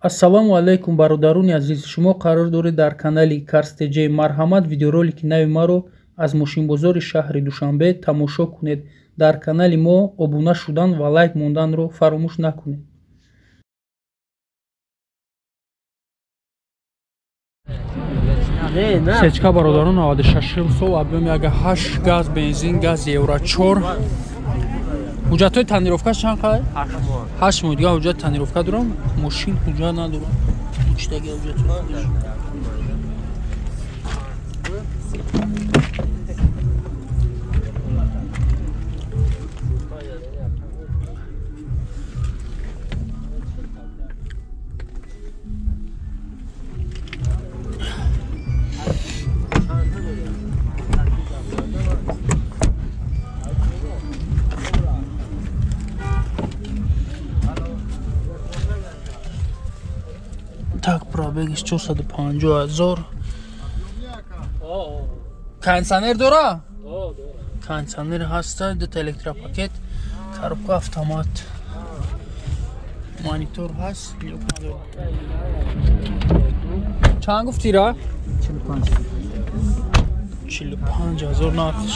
Ассалому алайкум, бародарони азиз. Шумо қарор доред дар канали Cars TJ. Марҳамат, видеоролики нави маро аз мошинбозори шаҳри Душанбе тамошо кунед. Дар канали мо обуна шудан ва лайк монданро фаромӯш накунед. Сечка, бародарон, 96 сол, объем 1,8, газ, бензин, газ евро 4. Ҳуҷҷатҳои тонировка чанд қай? 8 моҳ дига ҳуҷҷат тонировка дорам, мошин ҳуҷҷат надорам. Учтаги ҳуҷҷатҳои. Так, пробегиш 450 ҳазор. Кондиционер дора? Кондиционер ҳаста, дута электропакет, коробка автомат. Монитор ҳаст, люк надора. Чанд гуфти ра? 45. 45 ҳазор нархш.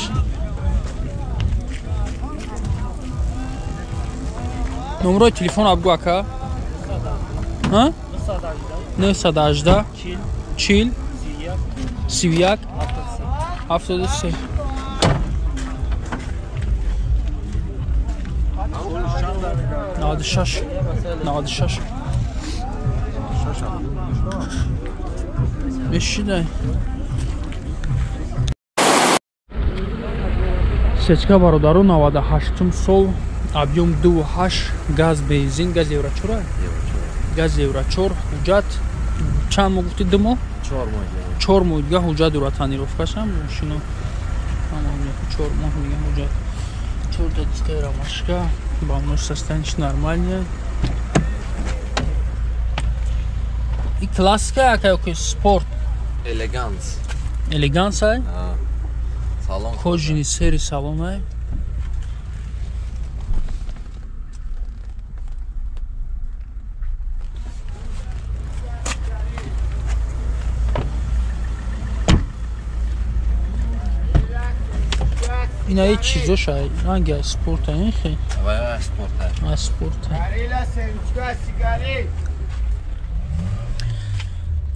Номерои телефон абгу, ака? Ҳа? 918 40 31 73. 96 96 бешидай. Сечка, бародаро, 98 сол, объем 2,8, газ, бензин, газ евро 4, газ евро 4. Ҳуҷҷат чанд моҳ гуфти? 2 моҳ? 4 моҳ. 4 моҳ дига ҳуҷҷат дорад тонировкашам мошино. 4 моҳ дига ҳуҷҷат. Чорта дискаи ромашка, ба мно состояниш нормальная. И классика ака ёки спорт? Элеганс. Элеганс ай? Салон. Кожини сери салон ай. Ина ҳеҷ чизош ай, ранги ай спорт ай, хе. Ай спорт ай. Ай спорт ай.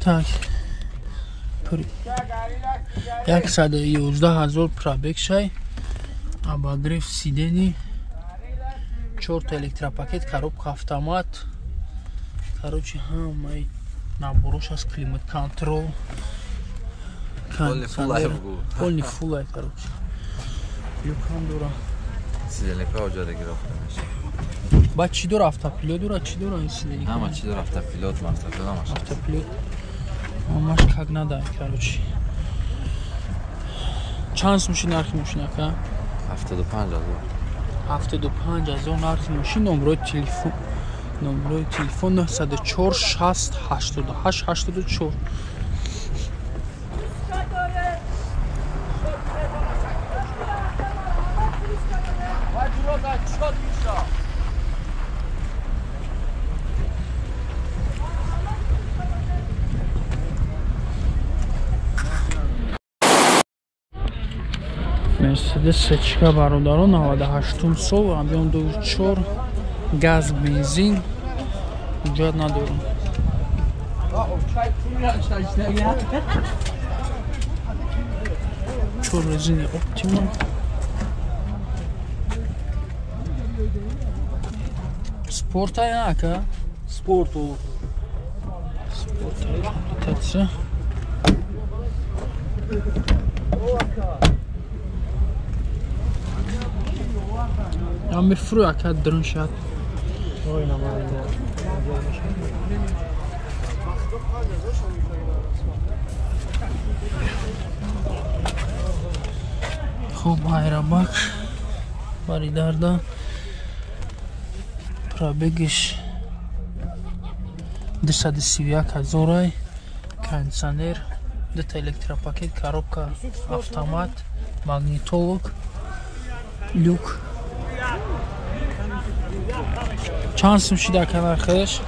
Так. 111 ҳазор пробег шай. Обогрев сидений. Чорта электропакет, коробка автомат. Короче, ҳамаи наборош аз, климат контрол. Полный фул ай, короче. Люкам дора. Сиденька ҳуҷҷат гирифта мешавад. Баъд чӣ дора? Автопилот дора? Чӣ дора ин сиденька? Ҳама чӣ дора, автопилот, автопилот ҳамаш. Автопилот. Ҳамаш как надо, короче. Чанд сум шид нархи мошин, ака? 75 ҳазор. 75 ҳазор нархи мошин, номерои телефон 904 60 88 84. Мерседес сечка, бародаро, 98 сол, объем 24, газ, бензин, ҳуҷҷат надорам. Чор резини Оптима. Спорт ай, ака? Спорт. Спорт ай, комплектация. Я мефрӯ, ака, дрон шад. Хуб, айрабак бари дарда, пробегиш 231 ҳазорай, кондиционер, дута электропакет, коробка автомат, магнитолог, люк. Чанд сум шида, ака, нархаш?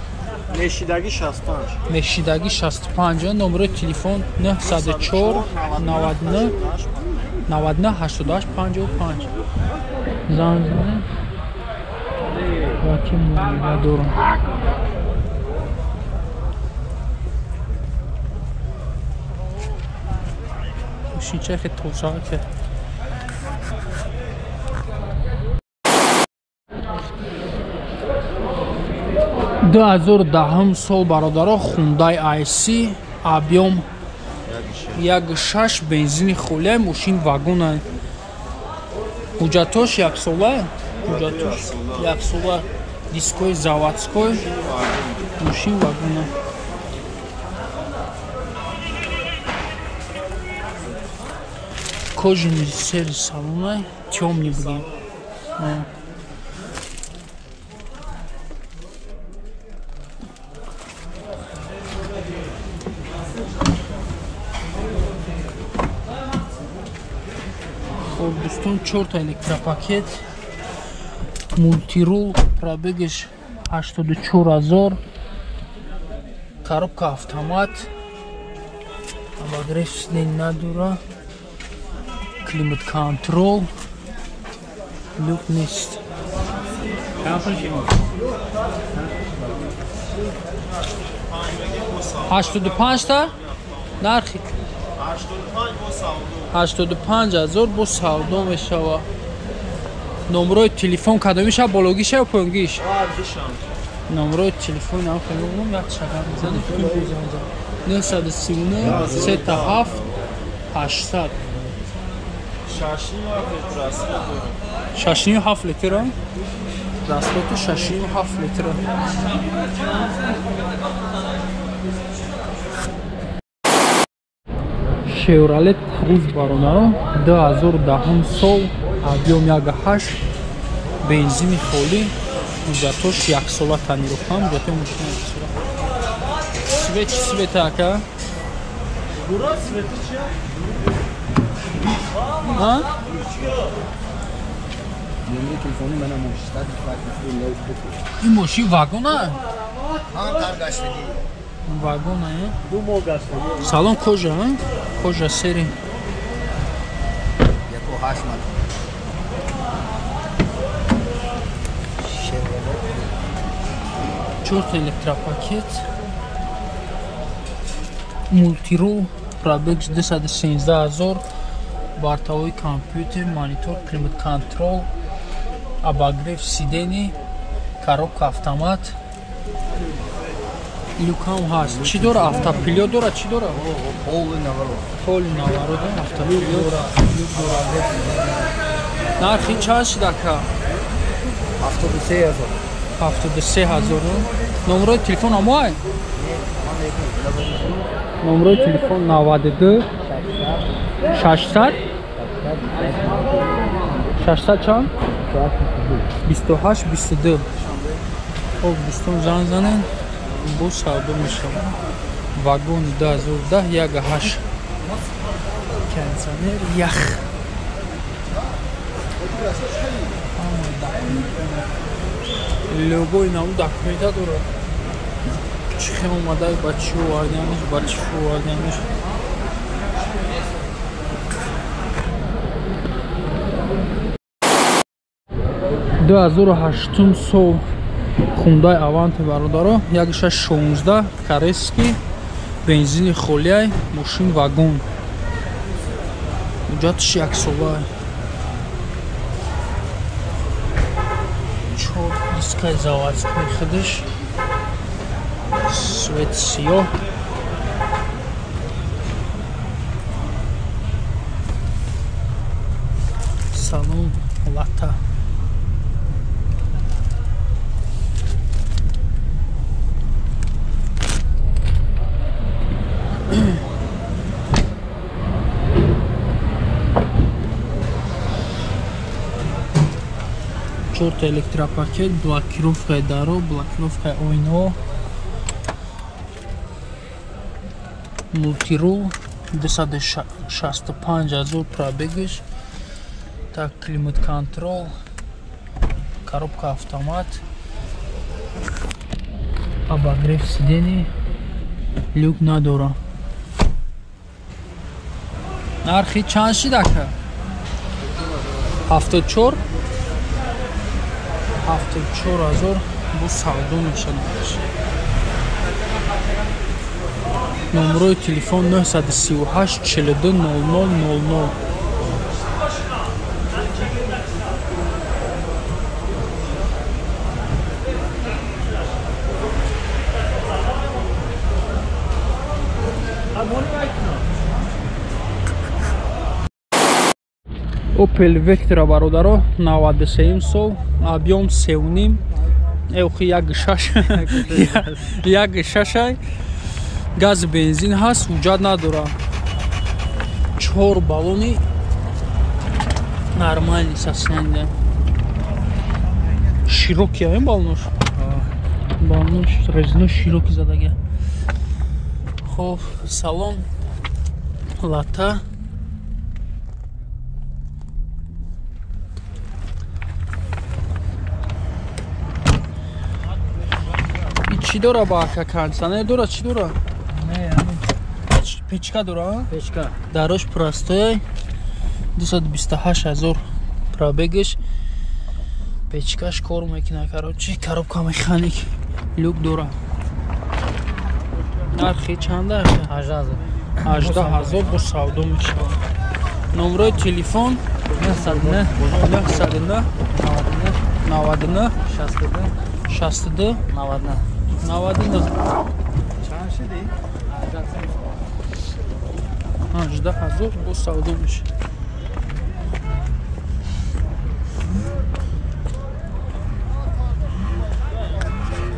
Мешидаги 65. Мешидаги 65. Номери телефон 904 99 99 88 55. Занг занед. Ва ки муомила дорам. Мошинча хе тоза ке. Ду 2010 сол бародаро Hyundai IC объем 1.6 бензини холия мошин вагона. Ҳуҷҷатош яксола, ҳуҷҷатош яксола, дискои заводской, мошин вагона. Кожаный сери салона, тёмный блин. Хоб дӯстон, чорта электропакет, мультирул, пробегаш 84000, коробка автомат, обогрев сидений надора, климат-контрол, люк нест. 85 та нархи 85000 бо савдо мешава. Номрои телефон кадомиша, бологиша ё поёнгиш? Номрои телефон нам хеле як шагар мезанед, 939 37 800. 6,5 литр расходу, 6,5 литр. Chevrolet Cruze бародаро, 2010 сол, объем 1.8, бензини холӣ, ҳуҷҷатош яксола тонировка, ҳуҷҷатои мошина яксола. Свет чи света ака? А? Ин мошин вагона? Вагона, э? Салон кожа, а? Кожа сери. Чорта электропакет, мультирул, пробег 217 000, бортовой компьютер, монитор, климат-контрол, обогрев сидений, коробка автомат, люкам ҳаст. Чӣ дора? Автопилот дора? Чӣ дора? Полный наворот. Полный наворот, автопилот, люк дора. Нархи чанд шид ака? 73 000. 73 000. Номерои телефон амоай? Номерои телефон 92 600 600 чанд? 28 22. Хоб дӯстон, занг занед, бо савдо мешавад. Вагони 2010 1.8, кондиционер, ях. Любой намуд документа дорад. Чӣ хел омада, ба чӣ оварданиш, ба чӣ оварданиш. 2008 сол Hyundai Avante бародаро, 1.16 корейский, бензини холияй, мошин вагон. Ҳуҷҷаташ яксола. Чор дискаи заводской худаш, свет сиёҳ. Салон лата. Чорта электропакет, блокировкаи даро, блокировкаи оинаҳо, мультирул, 265 000 пробегаш, так, климат-контрол, коробка автомат. Обогрев сидений, люк надора. Нархи чанд шид ака? 74? 74 ҳазор бо савдо мешад. Номрои телефон 938 42 00 00. Opel Vectra бародаро 93 сол, объем 3.5, эохи 1.6 1.6 газ бензин ҳаст, ҳуҷҷат надора. 4 баллони нормальный состояние. Широкий ам баллонош. Баллонош резино широкий задага. Хоб, салон лата. Чӣ дора ба ака кондиционер дора, чӣ дора? Не, печка дора? Печка. Дарош простой. 228 ҳазор пробегаш. Печкаш кор мекунад, короче, коробка механик, люк дора. Нархи чанда? 18 18 ҳазор бо савдо мешавад. Номрои телефон 909 909 99 62 62 99 99. Чанд шуди? 18 ҳазор бо савдо мешавад.